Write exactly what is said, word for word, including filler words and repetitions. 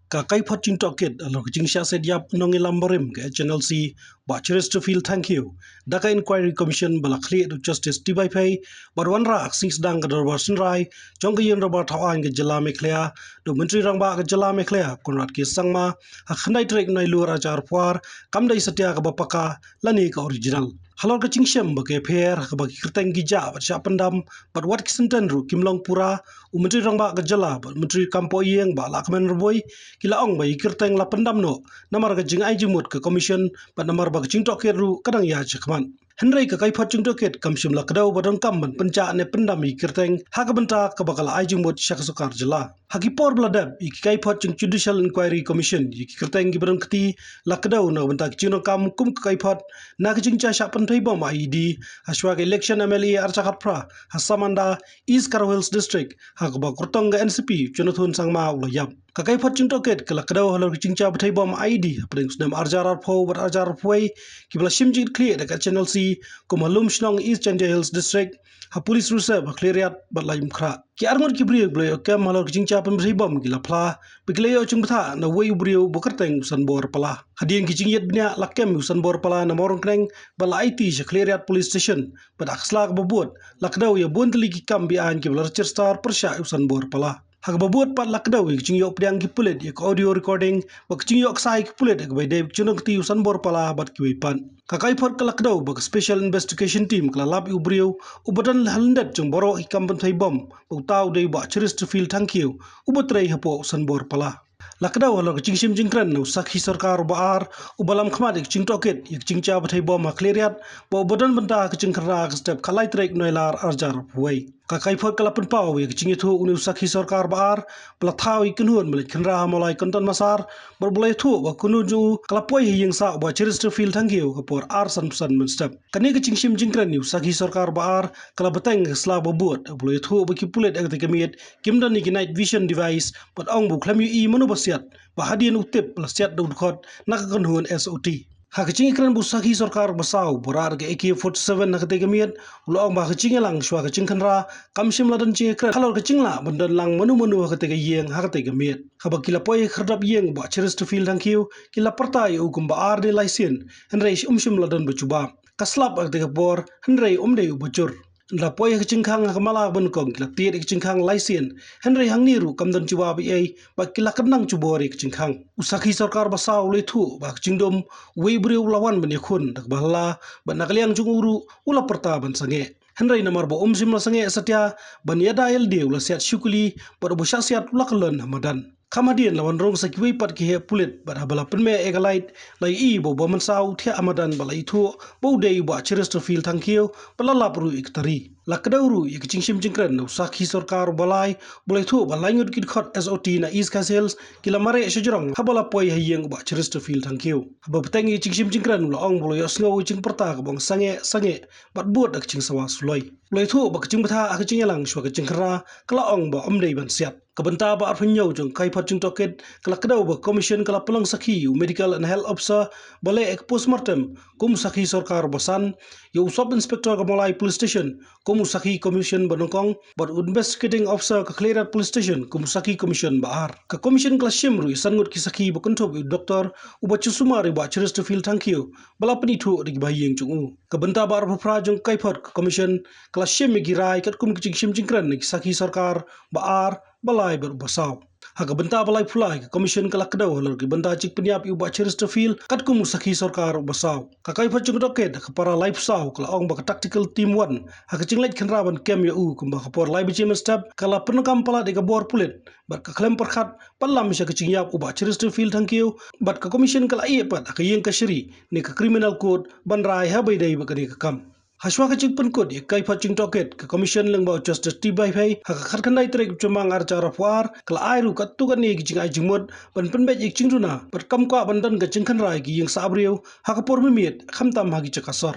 Ka kaiphod jingtohkit halor ka jingshah set ïap nongïalam barim ka H N L C, Bah Cheresterfield Thangkhiew, da ka Inquiry Commission ba la khlieh da u Justice T. Byphai, bad wanrah ha ka seng sdang ka dorbar synrai jong ka Ïing Dorbar Thawaiñ ka jylla Meghalaya, da u Myntri Rangbah ka jylla Meghalaya Conrad K Sangma, ha ka khyndai tarik Nailur arhajar arphew ar, kam dei satia kaba paka lane ka original. Halor ka jingshem ba ka F I R ha kaba ki kyrteng ki jah bad shah pyndam, bad wat ki syntien ruh kim long pura, u Myntri Rangbah ka jylla bad Myntri Kam Pohïing Bah Lahkmen Rymbui, ki la ong ba ki kyrteng la pyndam noh namar ka jingai jingmut ka Commission, bad namar ba ka jingtohkit ruh ka dang ïaid shakhmat. Hynrei ka kaiphod jingtohkit kam shym la kdew ba donkam ban pynjah ne pyndam ïa ki kyrteng ha ka bynta kaba ka la ai jingmut sha ka sorkar jylla. Ha ki por ba la dep, ïa ki kaiphod jong Judicial Inquiry Commission ïa ki kyrteng kiba donkti la kdew na ka bynta ki jingdonkam kum ka kaiphod na ka jingjia shah pynthei bom I E D ha shuwa ka election M L A arhajar khatphra ha Samanda, East Garo Hills District, ha kaba u kyrtong ka N C P Jonathan Sangma u la ïap. Ka kaiphod jingtohkit ka la kdew halor ka jingjia pynthei bom I E D hapdeng u snem arhajar arphew bad arhajar arphew wei, kiba la shim jingkitkhlieh da ka H N L C kum ha Lumshnong, East Jaintia Hills District, ha Police Reserve ha Khliehriat bad Laitumkhrah. Ki arngut ki briew ba la ïoh kem halor ka jingjia pynthei bom ki la phla ba ki la ïoh jingbthah na uwei u briew ba kyrteng u Sanbor Pala. Hadien ki jingïit bniah la kem ïa u Sanbor Pala na Mawryngkneng bad la aiti sha Khliehriat Police Station, bad ha ka sla kaba bud la kdew ïa bun tylli ki kam beaiñ kiba la register pyrshah ïa u Sanbor Pala. Ha kaba bud pat la kdew ïa ka jingïoh pdiang ki pulit ïa ka audio recording, bad ka jingïoh ksai ki pulit ha kaba ïadei bad ka jingdonkti u Sanbor Pala bad kiwei pat. Ka kaiphod ka la kdew ba ka Special Investigation Team ka la lap ïa u briew uba don ha lyndet jong baroh ki kam pynthei bom, ba uta u dei u Bah Cheresterfield Thangkhiew, uba trei hapoh u Sanbor Pala. La kdew halor ka jingshim jingkren na u sakhi sorkar ba ar, uba lam khmat ïa ka jingtohkit ïa ka jingjia pynthei bom ha Khliehriat, ba uba don bynta ha ka jingkhynra ha ka step khatlai tarik Nailar arhajar arphew wei. Ka kaiphod ka la pynpaw ïa ka jingïathuh une u sakhi sorkar ba ar ba la thaw ïa ki kynhun ban leit khynra ha Mawlai Kynton Massar, bad ba la ïathuh ba ka kynhun jong u ka la poi ha ïing sah u Bah Cheresterfield Thangkhiew ha ka por ar sanphew san mynstep. Kane ka jingshim jingkren ïa u sakhi sorkar ba ar ka la bteng ha ka sla ba bud, ba la ïathuh ba ki pulit ha katei ka miet kim don ïa ki night vision device, bad ong ba u khlem ïohi mano ba siat, ba hadien u tip ba la siat da u dkhot na ka kynhun S O T. Ha ka jingïakren bad u sakhi sorkar ba saw ba rah da ka A K forty-seven ha katei ka miet, u la ong ba ha ka jingïalang shuwa ka jingkhynra kam shym la don jingïakren halor ka jinglah ban don lang mano mano ha katei ka ïing ha katei ka miet. Haba ki la poi ha ka khyrdop ïing u Bah Cheresterfield Thangkhiew, ki la pyrta ïa u kum ba ar ne lai sien, hynrei um shym la don ba jubab. Ka slap ha katei ka por, hynrei um dei uba jur. La poi ha ka jingkhang ha ka mala ba nyngkong, ki la tied ïa ka jingkhang lai sien, hynrei hangne ruh kam don jubab ei ei, bad ki la kyndang jubor ïa ka jingkhang. U sakhi sorkar ba saw u la ïathuh ba ha ka jingdum, uwei u briew u la wan ban ïakhun da kaba hla, bad na ka liang jong u ruh u la pyrta ban sangeh. Hynrei namar ba um shym la sangeh satia ban ïada ïalade, u la siat shu kali, bad uba shah siat u la kyllon ha madan. Kham hadien la wan rung sa kiwei pat ki heh pulit, bad haba la pynmih ïa ka lait, la ïohi ba u Bah Mynsaw u thiah ha madan bad la ïathuh ba u dei u Bah Cheresterfield Thangkhiew, bad la lap ruh ïa ka tari. La kdew ruh ïa ka jingshim jingkren na u sakhi sorkar ba lai, ba la ïathuh ba lai ngut ki dkhot S O T na East Khasi Hills ki la mareh shajrong haba la poi ha ïing u Bah Cheresterfield Thangkhiew. Haba bteng ïa ka jingshim jingkren u la ong ba u la ïohsngew ïa ka jingpyrta kaba ong sangeh sangeh, bad bud da ka jingsawa suloi. U la ïathuh ba ka jingbthah ha ka jingïalang shuwa ka jingkhynra ka la ong ba um dei ban siat. Ka bynta ba arphew hynñiew jong ka kaiphod jingtohkit ka la kdew ba ka Commission ka la pynlong sakhi ïa u Medical and Health Officer ba leh ïa ka postmortem kum u sakhi sorkar ba san, ïa u Sub Inspector ka Mawlai Police Station kum u sakhi Commission ba nyngkong, bad u Investigating Officer ka Khliehriat Police Station kum u sakhi Commission ba ar. Ka Commission ka la shim ruh ïa san ngut ki sakhi ba kynthup ïa u doktor uba ju sumar ïa u Bah Cheresterfield Thangkhiew, ba la pynithuh da ki bahaïing jong u. Ka bynta ba arphew phra jong ka kaiphod ka Commission ka la shim ïa ki rai katkum ka jingshim jingkren na ki sakhi sorkar ba ar, ba lai bad ba saw. Ha ka bynta ba laiphew lai ka Commission ka la kdew halor ki bynta jingpynïap ïa u Bah Cheresterfield katkum u sakhi sorkar ba saw. Ka kaiphod jingtohkit ha ka para laiphew saw ka la ong ba ka Tactical Team One ha ka jingleit khynra ban kem ïa u kumba ka por lai baje mynstep ka la pyndonkam palat ïa ka bor pulit, bad ka khlem pyrkhat ban lam sha ka jingïap u Bah Cheresterfield Thangkhiew, bad ka Commission ka la ïeh pat ha ka ïing kashari ne ka Criminal Court ban rai haba ïadei bad kane ka kam. Hashuwa ka jingpynkut ïa ka kaiphod jingtohkit, ka Commission lyngba u Justice T. Byphai ha ka khatkhyndai tarik Jymmang arhajar arphew ar ka la ai ruh katto katne ki jingai jingmut ban pynbeit ïa ka jingduna, bad kam kwah ban don ka jingkhynra ïa ki ïing sah briew ha ka por mynmiet, khamtam ha ki jaka sor.